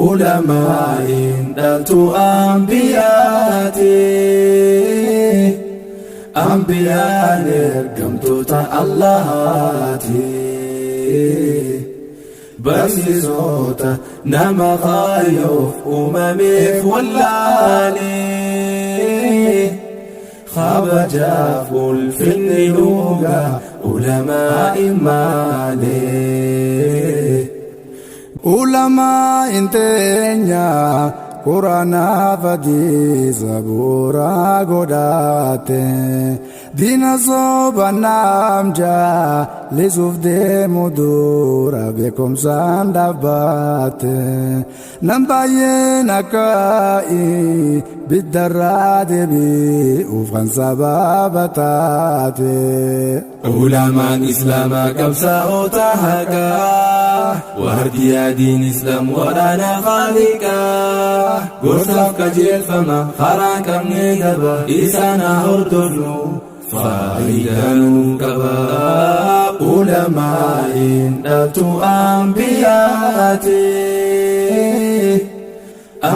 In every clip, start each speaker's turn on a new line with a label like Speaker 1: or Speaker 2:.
Speaker 1: Ulamaa'iin dhaltuu ambiyaati. Ambiyaan ergamtoota Allahaati. Barsiisota nama kaayyoof uumameef wallaalee. Kabajaaf ulfinni dhugaa ulamaa'iin maalee.
Speaker 2: Ulamaa'iin teenya Quraanaaf hadiisa bu'uura godhate. Diina soba namja lisuuf deemu dura beekumsaan dhaabbate. Nam baay'een akka ibiddarraa deebi'uuf kan sababa taate.
Speaker 1: Ulamaan Islaamaa qabsaa'ota haqaa, waardiyaa diin Islaam waraana khaaliqaa, gorsaaf qajeelfama karaa qabnee daba isaan haa hordofnu faayidaa nuuf qaba. Ulamaa'iin dhaltuu ambiyaati.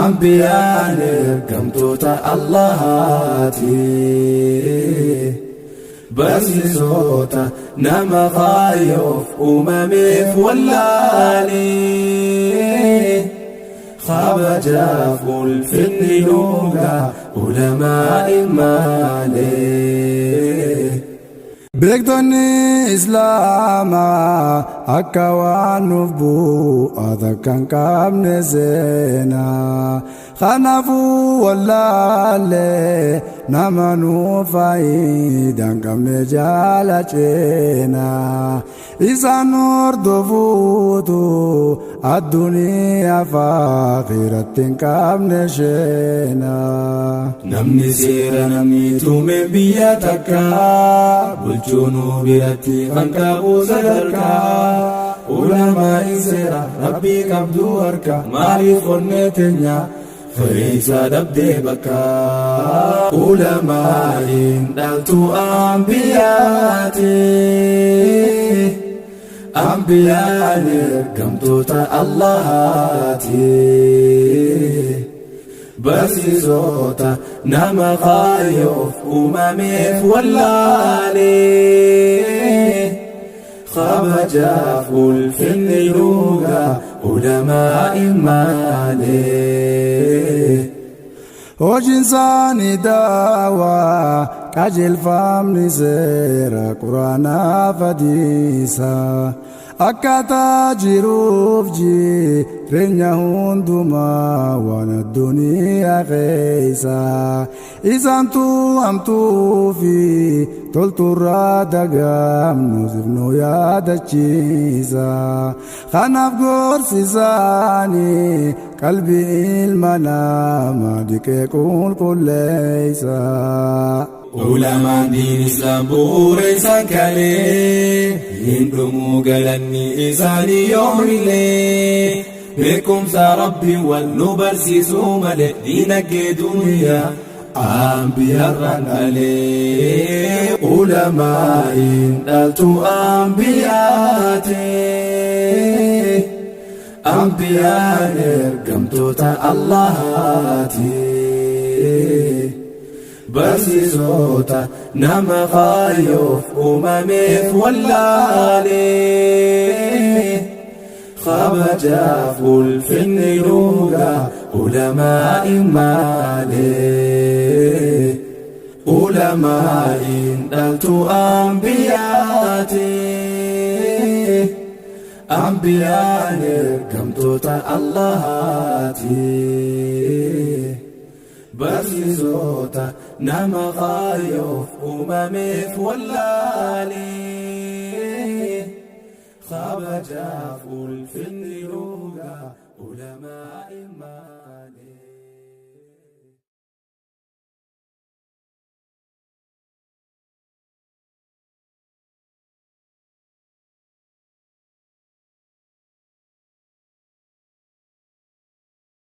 Speaker 1: Ambiyaan ergamtoota Allahaati. Barsiisota nama kaayyoof uumameef wallaalee. Kabajaaf ulfinni dhugaa ulamaa'iin maalee.
Speaker 2: Beektonni Islaamaa akka waan nuuf bu'aa takka hin qabne seenaa. Kanaafuu wallaalee nama nuuf faayidaa hin qabne jaala ceenaa. Isaan hordofuutu addunyaa fi akhiratti hin qabne sheenaa.
Speaker 1: Namni seera namni tume biyya takka bulchuunuu biratti kan qabu sadarkaa. Ulamaa'iin seera rabbii qabdu harka maaliif onnee teenya fe'isa dhabdee bakka. Ulamaa'iin dhaltuu ambiyaati. Ambiyaan ergamtoota Allahaati. Barsiisota nama kaayyoof uumameef wallaalee. Kabajaaf ulfinni dhugaa ulamaa'iin maalee.
Speaker 2: Hojiin isaanii daawaa qajeelfamni seera Quraanaaf hadiisa. Akkaataa jiruuf jireenya hundumaa waan addunyaa keessa. Isaantu hamtuu fi tolturraa dagamnu sifnu yaadachiisa. Kanaaf gorsi isaanii qalbii ilma namaa dhiqee qulqulleessa.
Speaker 1: Ulamaan diin Islaam bu'uura isaan kalee hin dhumuu galanni isaanii yoomillee. Beekumsa Rabbii wal nu barsiisuu malee diinagdee duniyaa ambiyaarraan dhalee. Ulamaa'iin dhaltuu ambiyaati. Ambiyaan ergamtoota Allahaati. Barsiisota nama kaayyoof uumameef wallaalee. Kabajaaf ulfinni dhugaa ulamaa'iin maalee. Ulamaa'iin dhaltuu ambiyaati. Ambiyaan ergamtoota Allahaati. Barsiisota nama kaayyoof uumameef wallaalee. Kabajaaf ulfinni dhugaa ulamaa'iin maalee.